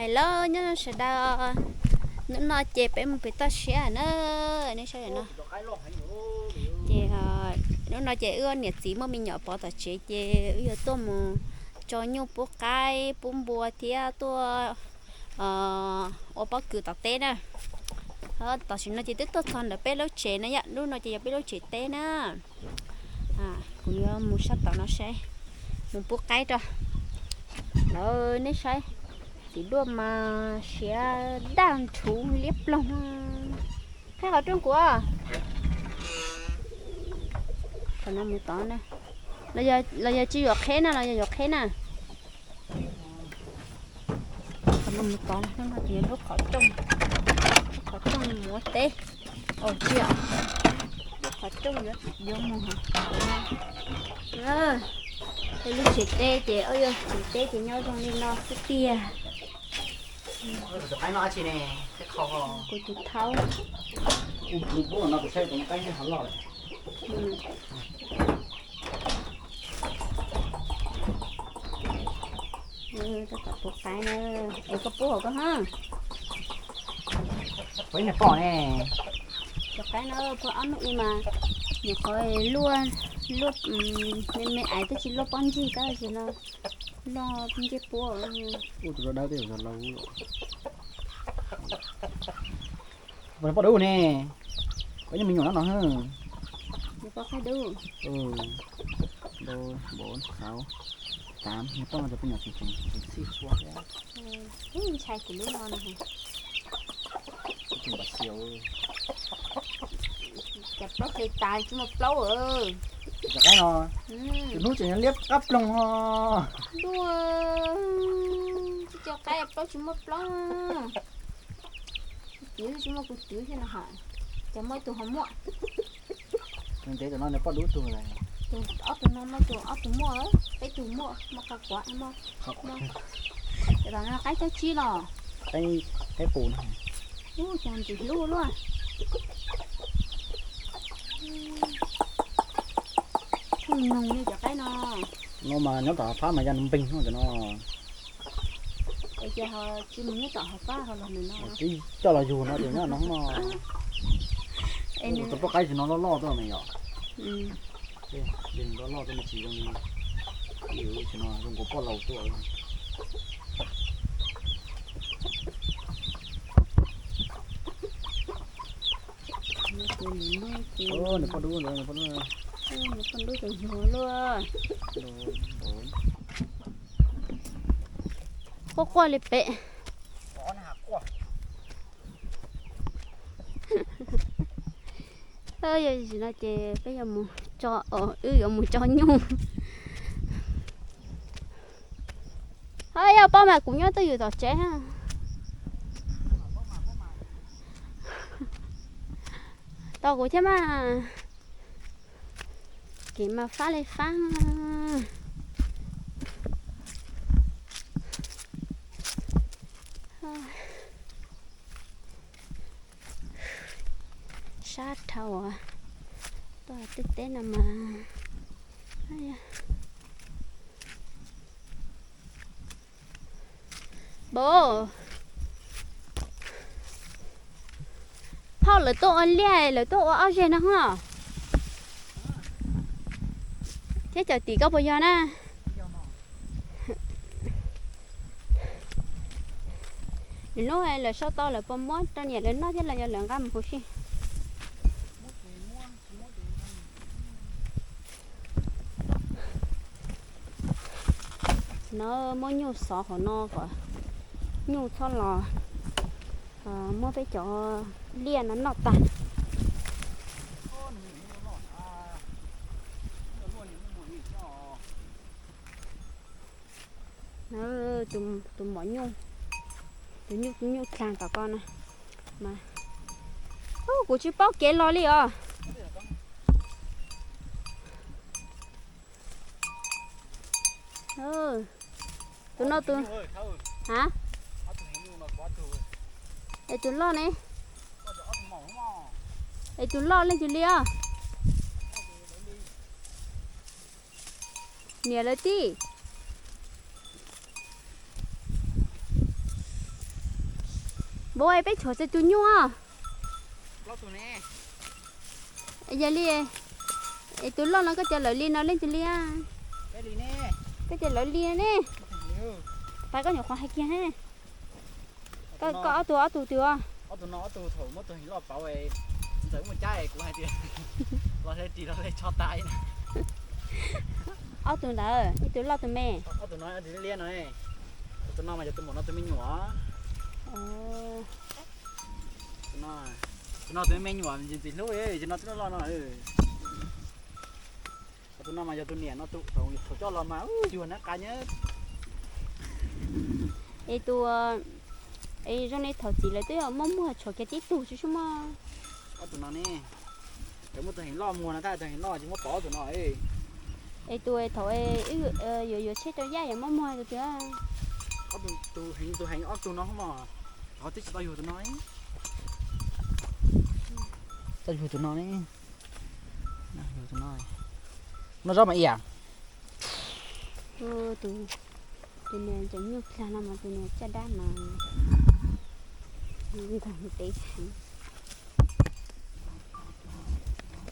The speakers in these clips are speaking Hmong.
Hello, nyob zoo sawv daws. Hnub no ces peb mus pem toj siab na, nej saib no. Ces hnub no ces wb niam txiv muaj me nyuam pov tom tsev ces wb yuav tuaj mus tso nyuj pub qaib pub npua thiab tuaj ua pob kws tom teb na. Tam sim no ces twb tuaj txog ntawm peb lub tsev na yom, lub no ces yog peb lub tsev teb na. Kuv yuav mus sab tom no saib, mus pub qaib rau lawv nej saib. Txiv duaj mas siav daj nrhuv liab ploog. Qheb qhov rooj kuv. Qhov no mus tod na. Los yog tsis yuav qheb na, los yog yuav qheb na. Qhov no mus tod na, hnub no ces lub qhov rooj, lub qhov rooj mus ua teb. Au tsis, lub qhov rooj yuav mus hov. Peb lub tsev teb ces, yog tsev teb ces nyob zoo li no xwb tiag. Kuv tus thaub. Tab tom pub qaib na, es koj pub hauv koj hab. Pom ne. Cov qaib no pub ob hnub ib mas nyuam qhuav luaj, luaj me me ais twb tsis luaj pob ntseg tab sis no loj ntsej puab. Tus dawb dawb tej zaum laus. Poj dub ne, koj nyob me nyuam no no. Poj dub. Dos, npaum, xav, tav, nws poj no cov poj nyuam tseem tseem txhij qhua thiab. Ntshai kuv lub no no. Cov plaub hle tas tsis muaj plaub. Cov qaib no, tus hnub tseem liab qab ploog ho. Dua, cov qaib plaub tsis muaj plaub. Kuv twv tsis muaj kuv twv thiab no hos. Cov muaj ib tug ho muaj. Ntev tam no nws poj dub tug lawm. Ob tug no muaj tug, ob tug muaj, peb tug muaj, muaj qhov quav, muaj. Tam no qaib cab tsib los. Qaib qus no. Ub, cov ntxim hlub luaj. Noog li cov qaib no. No mas nyob tom fab mas ya npeeg no cov no. Es ces ho tsis mus nyob tom hauv fab ho los nws no. Tib coj los yug no ces nyob no no. Es nws tau poj qaib tsis no loj loj tuaj me yom. Loj loj tuaj me tsis zoo li, tsis no zoo nkaus poj laus tuaj. Nws poj dub, nws poj dub, nws poj dub tseem yug luaj. Quaj quaj li pem. Yog li no ces peb yuav mus tso, wb yuav mus tso nyuj. Ho yog paub mas kuv nyob twj ywm tom tsev. Tos kuv thiab mas. Kev mas fab li fab. Sab dhau, tuaj twb teb no mas. Npau, phauj lawv tuaj ua liaj, lawv tuaj ua ob zeg no hos. Thiab cov tim koj puas yog na? Lwm hnub lawv sau tau lawv puas muab rau niam lawv noj thiab los yog lawv nqa mus huv si. No muab nyuj xov hauv no kom nyuj txhob los muab peb cov liaj no noj tag. Tus mom nyuj, tus nyuj, nyuj dlaag tom ko na. Kuv tsis paub kev los li os. Tus no tus, a, es tus loj ne? Es tus loj leej twg li os? Niam lawv tij. Ua peb tshuav txog tus nyuj. Yog li, es tus loj no koj cov lawv li no leej twg li? Koj cov lawv li ne. Pab koj nyuam qhuav hais kiag ne. Koj ob tug ob tug twg? Ob tug no ob tug thaum muab tus heev loj pauv, ntxawm muaj cab kuv hais tias los ris los le tso tas. Ob tug ntawd ib tug loj tus me. Ob tug no liab no. Tus no mas yog tus muam no tus me nyuam. Tus no tus me me nyuam ntxim hlub, tus no twb loj loj no. Tus no mas yog tus niam no, tus thaum coj los mas yuag nab qa nyob. Es tus, es zoo li thaum txiv lawv twb muaj muag tshuav kiag tib tug tsis muaj. Ob tug no ne, cov muaj tus heev loj muag no, tab tus heev loj tsis muab pov tus no. Es tus thaum yuav yuav tsheb rau yaj yuav muaj muag tus twg? Tus heev, tus heev ob tug no mog, ho twb tsis tau yuag tus no. Tau yuag tus no ne. Tus no zaub mas iam. Tus niag cov nyuj dlag no mas tus niag caj dab mas nkeeg ntev heev.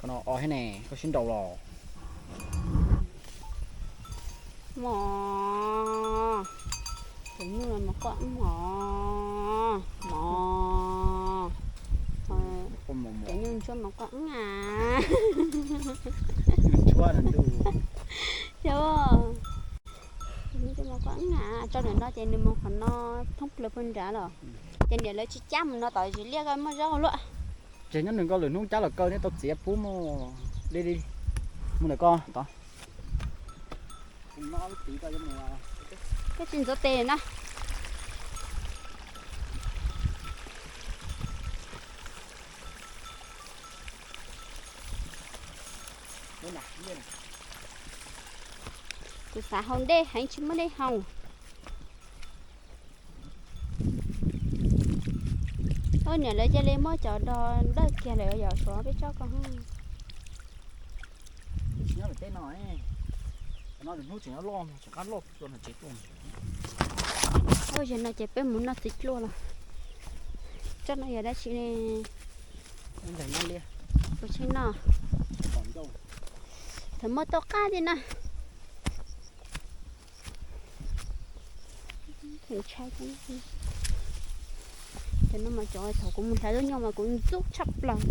Koj no o thiab ne, koj sib nraus los. Mos, cov nyuj no mos koj mos, mos, cov nyuj ntsuab mos koj a. Ntsuab ntuj. Cov nyuj ntsuab mos koj a, tso ntawm no ces nws mus qhov no thoob plaws puag nrad los. Ces niam lawv tsis cab mus no tom zis liaj koj muaj zaub luaj. Ces nyob nws nkaus lwm hnub cab los kaw neb tau txiav pub mus li li. Mus ntawm koj tod. Koj tsis ntxuav tes na. Kuv xav haus dej heev tsis muaj dej haus. Ua niam lawv cia li muab cov dog dawj kiag lawm yom, suav peb tsob ko. Ua yog no ces peb mus noj txiv dluaj los. Tsob no yog dab tsi ne? Kuv tsis noj. Thaum muaj toj qab li na. Cov no mas cov thaum kuv mus hlais lub nyuj mas kuv ntxub tshaj plaws.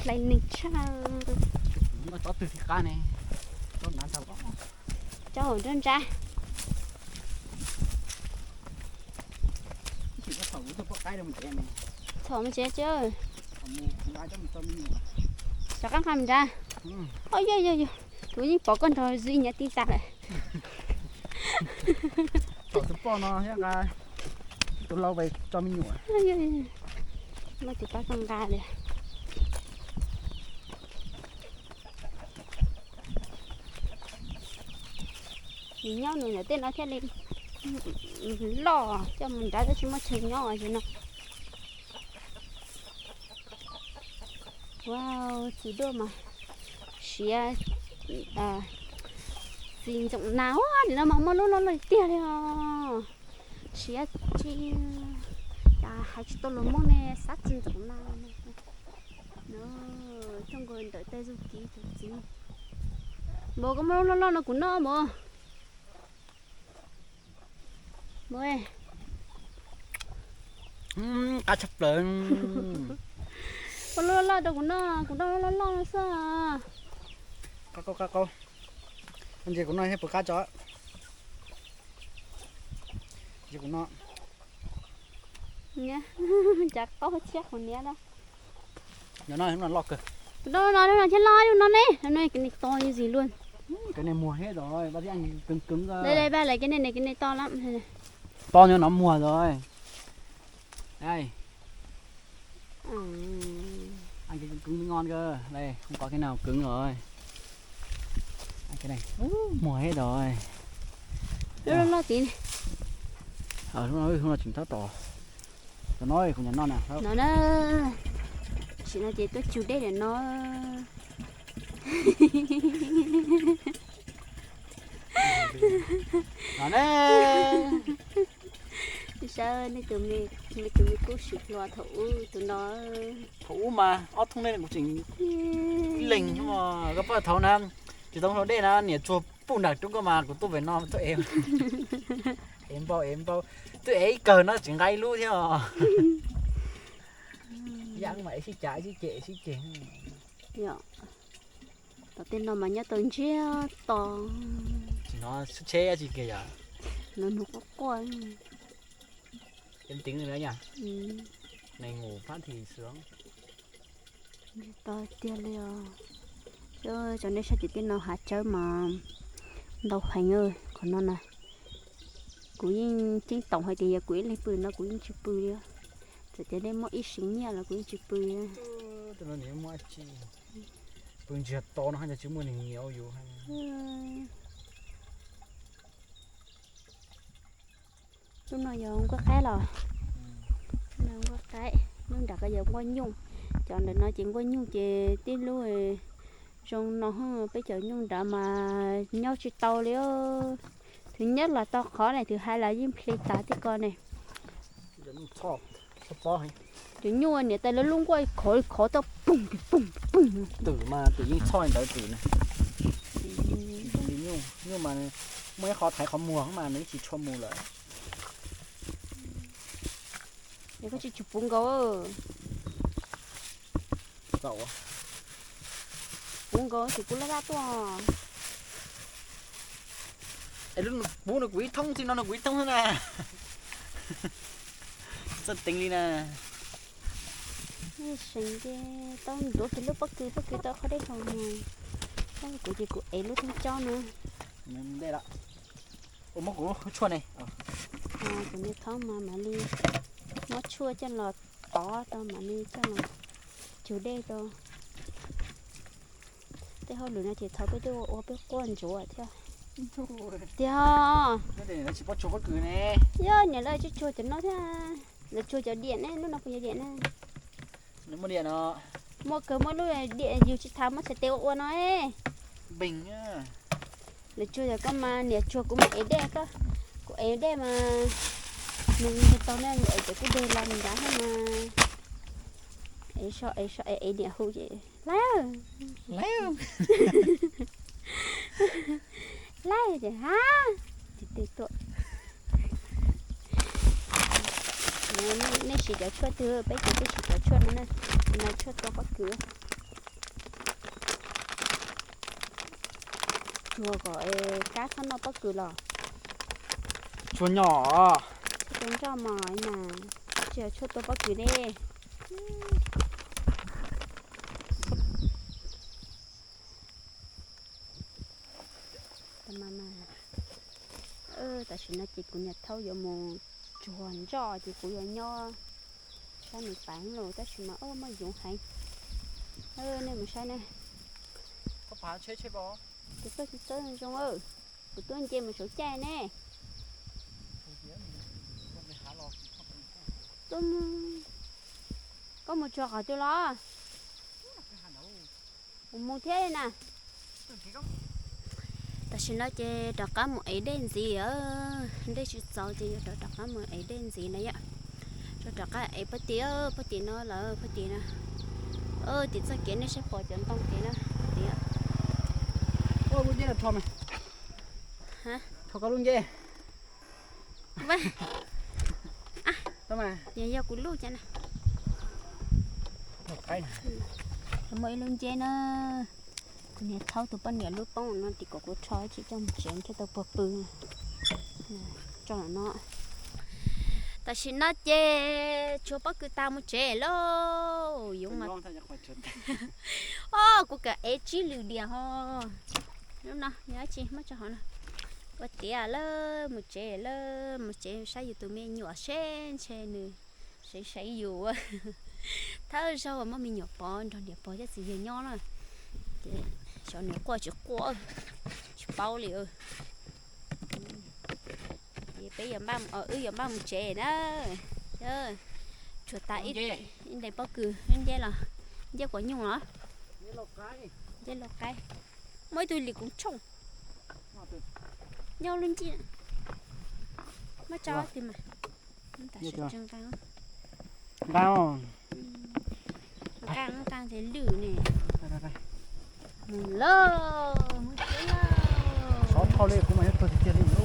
Hlais neeg tshaj. Tsob twg thiaj qab ne? Tsob hauv nruab nrab. Txhom mus tsev tsis. Rov qab nqa mus nrad. Yog yog yog, kuv yeej pom koj nrog Zib nyob tib tag lawm. Thaum tus poj no thiab nqa tus lau pais tso me nyuam. Muab tus pab koj nqa li. Nws nyob nws ntawm tej no thiaj li loj, coj mus nrad twb tsis muaj chaw nyob li no. Wow, txiv duaj mas siav, txiv ntxoom nas ua li no mas muaj lub loj loj tiag li os. Siav tsis, cas hais tsis tau lus Hmoob ne, xav txiv ntxoom nas. Coj nkaus ntawm tej zug kiv tus txiv. Npawg, koj muaj lub loj loj no kuv noj mas. Npawg, qab tshaj plaws. Koj lub loj loj rau kuv noj, kuv noj lub loj loj xwb. Qab qaub, qab qaub. Ntsis kuv noj thiab puas qab tso. Ntsis kuv noj. Cas qaub thiab qhov niab na. Nyob no, no loj kawg. Kuv noj no, no thiab loj no ne, no kev nej to ib zis luaj. Kev nej muag thiab os, pab thiab kev nej to lawm. To nyob no muag os. Coob coob noj kawg, không có cái nào cứng rồi. Muag thiab os. Loj loj tid. Lub no tseem tab tom. Cov no kuv nyob no na. No na. Tam sim no ces tuaj tsug dej lawm no. No ne. Tam Tawb, nej tus me, nej tus me kub sim hluas thaum ub tus no. Thaum ub mas ob thoob nej kuv tseem leeg, koj paub thaum na, tsis tau hluas dej na, niam tsuag puj nram roob koj mas kuv tuaj pem no tuaj ev, ev npau ev npau, twb ev ib kawg no tseem nqa ib lub thiab os. Yam mas ev sib cav sib ceg sib ceg. Tom tej no mas nyob tau ntsiag to. Tsis hnov tsheb tsheb tsis kiag yom. Hnov hnov quaj quaj. Ceeb toom li na, nees nkaum pab thim xwb. Ntsis to tiag li os. Cov nej saib ces tej no hav tsawb mas ntau heev. Qhov no na, kuv yeej ceeb toom hais tias yog kuv ib leeg pw no kuv yeej tsis pw li. Txawm tias nej muaj ib seev nyiaj los kuv yeej tsis pw li. Pw ntsiag to no haj yog tsis muaj neeg nyiam yus. Lub no yog nkuaj qaib los? Nkuaj qaib, lub nram ko yog nkuaj nyuj. Cov ntawm no ces nkuaj nyuj ces tib lub zoo no, peb cov nyuj nrad mas nyob tsis tau li. Thwv nyob los tau qhov ne, thwv hais los yeej plhis tas tej ko ne. Cov nyuj niam tais lawv lub nkuaj khov khov tau poog poog poog. Twm mas twm yeej txhoj li ntawd twm na. Zoo li nyuj, nyuj mas muaj ib qho thaiv qhov muag mas nws tsis tshua mus lawm. Es koj tsis tsum puv nkaus. Puv nkaus ces kuv laj laj tuaj. Es lub puv no kuv ib thoob, txij no no kuv ib thoob xwb na. Txoj teev li na. Seev ces tau ntuav kiag lub pob kws, pob kws tau qhov dej los mus. Tab kuv ces kuv ev lub thoob cob na. Ua muab kuv tshuaj ne. Kuv niag thoob mas mam li muab tshuaj coj los tov rau, mam li coj los cug dej rau. Tej hauj lwm no ces thov peb tuaj ua peb quaj ntsuav thiab. Tiag. Yog niam lawv tsis tsuag cov no thiab, lawv tsuag cov diam ne, lub no puas yog diam ne? Muaj kawg, muaj lub diam yus tsis tas muab txhais tes ua ua no. Lawv tsuag cov ko mas niam tsuag kuv mus ev dej ko, kuv ev dej mas nws tau ne, es cov kub deg los nrad thiab mas. Ev so ev so ev niam hu ces lawv, lawv, lawv ces ha, ces tuaj. Nej siv cov tshuaj twg? Peb ces peb siv cov tshuaj no na, no tshuaj tua pob kws. Tsuag kom kab txhob noj pob kws los. Tsuag nyob. Tshuaj nroj mos na, tsis yog tshuaj tua pob kws ne. Tam sim no ces kuv niam thaub yuav mus tsuag nroj ces kuv yuav nyob sab nws pab los, tab sis mas muaj yoov heev. Nej mus saib ne. Tus txawj tsis txawj zoo, kuv tuaj nce mus saum caij ne. Koj mus tsuag qhov twg los? Kuv mus thiab na. Tam sim no ces rov qab mus ev dej ntxiv, dej tsis txaus ces yuav rov rov qab mus ev dej ntxiv na yom. Rov rov qab ev pob tim, pob tim no lawm, pob tim no. Tim txoj kev nej saib pom cov ntoo kev na. Tim. Lub nceb no rho mas. Rho koj lub nceb. Yog kuv lub cas na. Muaj ib lub nceb na. Kuv niam thaub tus poj niam lub poob no tim kom kuv rho tsis coj mus tsev thiaj tau puag pw. Tso no. Tam sim no ces tshuav pob kws tas mus tsev lauj. Yoov mas, o, kuv kam ev tsib lwm diam ho. Lub no yog dab tsi muab tso hauv no. Ua tiav lawm, mus tsev lawm, mus tsev saib yus tus me nyuam seb ntshe nws seev seev yus. Thawj zaug muaj me nyuam pov nrog niam pog thiab txiv yawg nyob na. Ces xyov nws quaj tsis quaj, tsis paub li. Ces peb yuav, wb yuav npaj mus tsev na. Tshuav tas ib nte pob kws, ib nceb los, nceb quav nyuj los, nceb lauj qaib. Muaj ib tug lis koom tshooj nyob lub nceb. Muab tso twg mas. Nqa, nqa ces lwj ne. Mus lauj, mus tsev lauj. Sov dhau li kuv mas yuav tuag tiag tiag li.